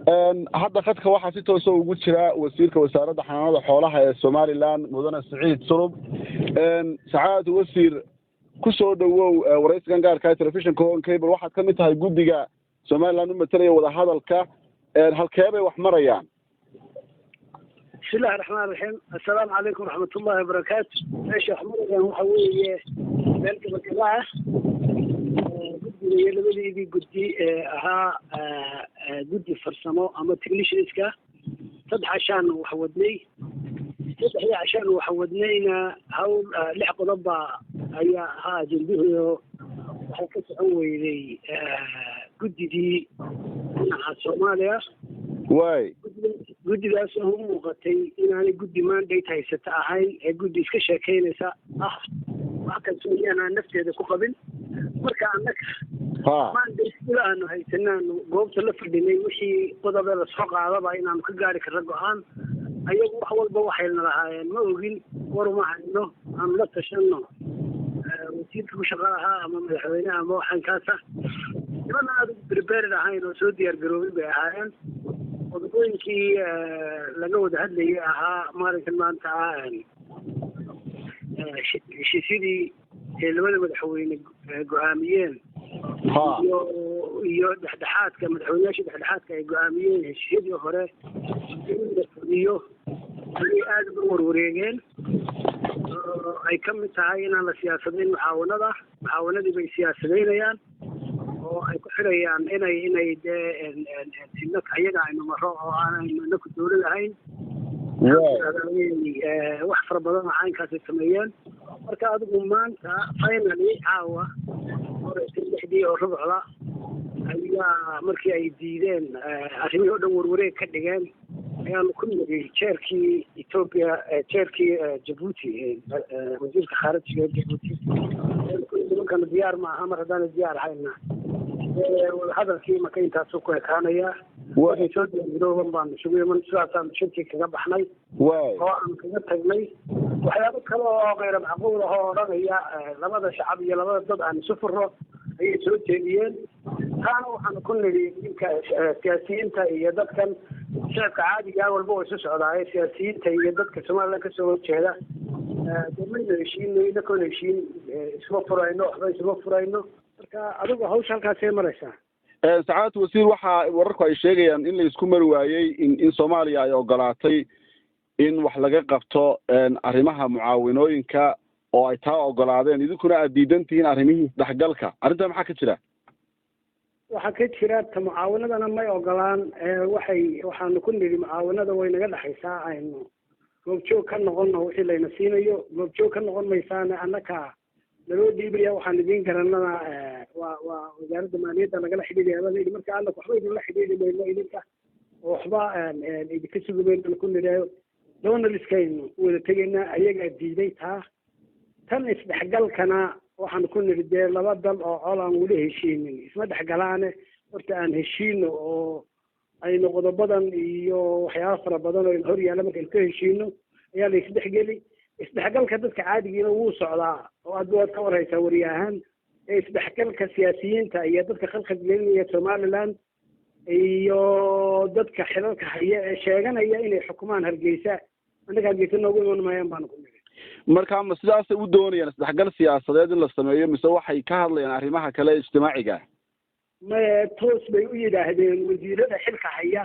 Hadda khadka waxaa si toosa ugu jira wasiirka Wasaaradda Xanaanada Xoolaha ee Somaliland, Mudane Siciid Sulub. Sacaad wasiir, ku soo dhowow waraysigan gaarka telefishinka Horn Cable. Waxaad ka mid tahay guddiga Somaliland u matalaya wadahadalka. Halkee bay wax marayaan? Bismillahi raxmaan raxiim. Assalaamu calaykum waraxmatullahi wabarakaatu. Meesha wax marayaan waxa weeye meel gabagaba ah. Guddiga iyo labadeedii guddi ee ahaa guddi farsamo ama technicianska, 3 cashaan wax wadnay. Saddexdii cashaan wax wadnayna hawl lix qodob baa ayaa ahaa ajendahuyo. Waxay ka socon weyday guddidii dhinaca Soomaaliya. Guddigaas oo u muuqatay inaanay guddi mandate haysata ahayn ee guddi iska sheekaynaysa ah, wax kalsooniyaan aan nafteeda ku qabin. Marka annaga mandate ila aanu haysanaanu goobta la fadhinay, wixii qodobe lasoo qaadaba inaanu ka gaari karno go-aan. Ayagu wax walba waxayna lahaayeen ma ogin, war uma hayno, aanu la tashano wasiirka ku shaqa ahaa ama madaxweynaha ama waxankaasa. Niman aada ugu prepared ahayn oo soo diyaar garoobin bay ahaayeen. Qodobooyinkii laga wada hadlayay ahaa maalinkan maanta ah heshiisyadii ee labada madaxweyne go-aamiyeen iyo dhexdhexaadka, madaxweyneyaasha dhexdhexaadka ay go-aamiyeen heshiisyadii hore in la fuliyo, ayay aada uga warwareegeen, oo ay ka mid tahay inaan la siyaasadayn mucaawanada. Mucaawanadii bay siyaasadaynayaan oo ay ku xirayaan inay dee inaka ayaga aynu maro oo aanaynu inaku dawlad ahayn. Wax fara badan oo caynkaasay sameeyeen. Marka adigu maanta finally caawa horeysay 6dii oo rubcda ayaa markii ay diideen arrimihii o dhan, warwareeg ka dhigeen, ayaanu ku niri chairkii Ethiopia, chairkii Jabuuti, wasiirka khaarijiga Jabuuti, nimankana diyaar ma aha. Mar haddaana diyaar ahayna, wadahadalkii maka intaasuu ku ekaanayaa. Waxay soo diyaargarooban baanu isugu iman. Sidaasaanu shirkii kaga baxnay oo aan kaga tagnay. Waxyaabo kale oo kayra macquul ah oo odhanaya labada shacab iyo labada dad aan isu furo ayay soo jeediyeen. Taana waxaanu ku nidhi ninka siyaasiyiinta iyo dadkan shacabka caadiga walba oo isu socdaaye, siyaasiyiinta iyo dadka Somaliland kasoo horjeeda dee maynu heshiino, inakoon heshiin isuma furayno, waxba isuma furayno. Marka adigu hawsha halkaasay maraysaa. Sacaadatu wasiir, waxaa wararku ay sheegayaan in la isku mari waayey in Soomaaliya ay ogolaatay in wax laga qabto arrimaha mucaawinooyinka oo ay taa ogolaadeen, idinkuna aad diidan tihiin arrimihii isdhexgalka. Arrintaa maxaa ka jira? Waxaa ka jira ta mucaawanadana may ogolaan. Waxay waxaanu ku nidhi mucaawanada way naga dhexaysaa, aynu goobjoog ka noqono wixii layna siinayo. Goobjoog ka noqon maysaane, annaka naloo dhiibaya. Waxaan idiin garanana waa Wasaaradda Maaliyadda lagala xidhiidhaya baa layidhi. Marka annaka waxba idinla xidhiidhi mayno idinka oo waxba idinka sugi mayno ku nidhi, donorskaynu wada tegaynaa. Ayagaa diiday taa. Tan isdhexgalkana waxaanu ku nidhi dee laba dal oo col aan weli heshiinin isma dhexgalaane, horta aan heshiino oo aynu qodobadan iyo waxyaaba fara badan oo hor yaalla markaynu ka heshiino ayaa la isdhexgeli. Isdhexgalka dadka caadigiina wuu socdaa oo aad waad ka warhaysaa wariye ahaan. Ee isdhexgalka siyaasiyiinta iyo dadka khalkhal gelinaya Somaliland iyo dadka xilalka haya ee sheeganaya inay xukumaan Hargeysa, annaga Hargeysa noogu iman maayaan baanu ku nidhi. Marka ma sidaasay u doonayaan isdhexgal siyaasadeed in la sameeyo, mise waxay ka hadlayaan arrimaha kale ijtimaaciga? Maye, toos bay u yidhaahdeen wasiirada xilka haya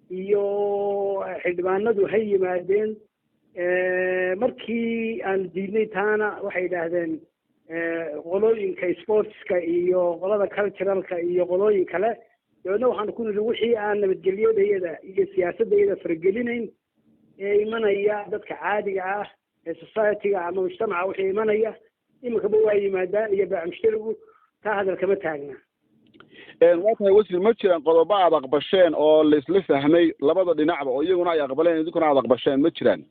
iyo xildhibaanadu ha yimaadeen. Markii aan diidnay taana waxay yidhaahdeen qolooyinka sportska iyo qolada culturalka iyo qolooyin kale. Dabeedna waxaanu ku nidhi wixii aan nabadgelyadayada iyo siyaasadayada faragelinayn ee imanaya, dadka caadiga ah ee society-ga ama mujtamaca wixii imanaya iminkaba waa yimaadaa iyo baac mushtarigu, taa hadal kama taagna. Waa tahay wasiir, ma jiraan qodobo aad aqbasheen oo laisla fahmay labada dhinacba, oo iyaguna ay aqbaleen idinkuna aad aqbasheen, ma jiraan?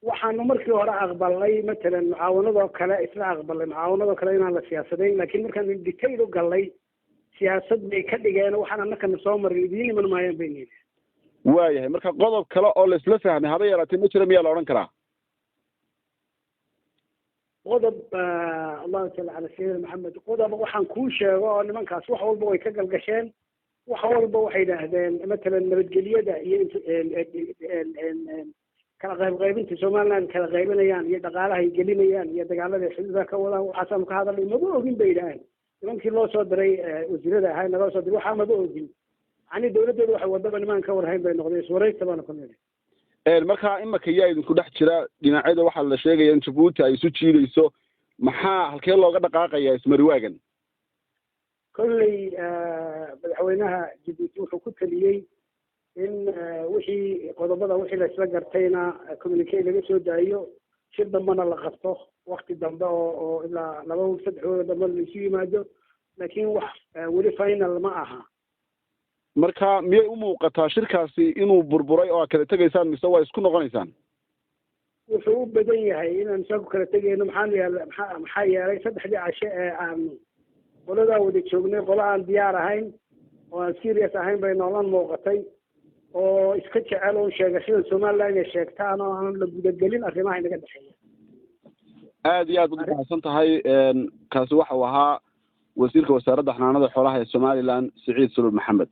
Waxaanu markii hore aqbalnay matalan mucaawanadoo kale, isla aqbalnay mucaawanadoo kale inaan la siyaasadayn, laakiin markaanu detail u gallay siyaasad bay ka dhigeen. Waxaan annakana soo marin idiin iman maayaan bay nidhi. Waayahay, marka qodob kale oo laisla fahmay haba yaraatee ma jira miyaa la odhan karaa? Qodob, allahuma salli cala sayidina Maxamed, qodob waxaan kuu sheego oo nimankaas wax walba way ka galgasheen. Wax walba waxay yidhaahdeen, matalan nabadgelyada iyo kala qaybqaybinta Somaliland kala qaybinayaan iyo dhaqaalaha ay gelinayaan iyo dagaalada ay xuduudaha ka wadaan, waxaasaanu ka hadalnay. Maba ogin bay yidhaaheen nimankii loo soo diray, wasiirada ahaa naloo soo diray, waxaa maba ogin. Macnii dawladdeedu waxay wadaba nimaan ka warhayn bay noqdeen. Iswaraysta baanu ku nidhi. Marka imaka yaa idinku dhex jira dhinacyada? Waxaa la sheegaya in Jabuuti ay isu jiidayso. Maxaa halkee looga dhaqaaqayaa ismariwaagan? Kolley madaxweynaha Jabuuti wuxuu ku taliyey in wixii qodobada wixii la isla gartayna communique laga soo daayo, shir dambena la qabto wakti dambe oo ilaa 2 week 3 week dambe laisu yimaado, laakiin wax weli final ma aha. Marka miyay u muuqataa shirkaasi inuu burburay oo aad kala tegaysaan, mise waa isku noqonaysaan? Wuxuu u badan yahay inaan isagu kala tegayno. Maxaan yeelay, maxaa yeelay 3dii cashe ee aan qoladaa wada joognay, qolo aan diyaar ahayn oo aan serious ahayn bay noolan muuqatay, oo iska jecel un sheegashada Somaliland inay sheegtaan oo aan la gudagelin arrimaha inaga dhexeeya. Aad iyo aad baad umahadsan tahay. Kaasi waxa uu ahaa wasiirka wasaaradda xanaanada xoolaha ee Somaliland, Siciid Sulub Maxamed.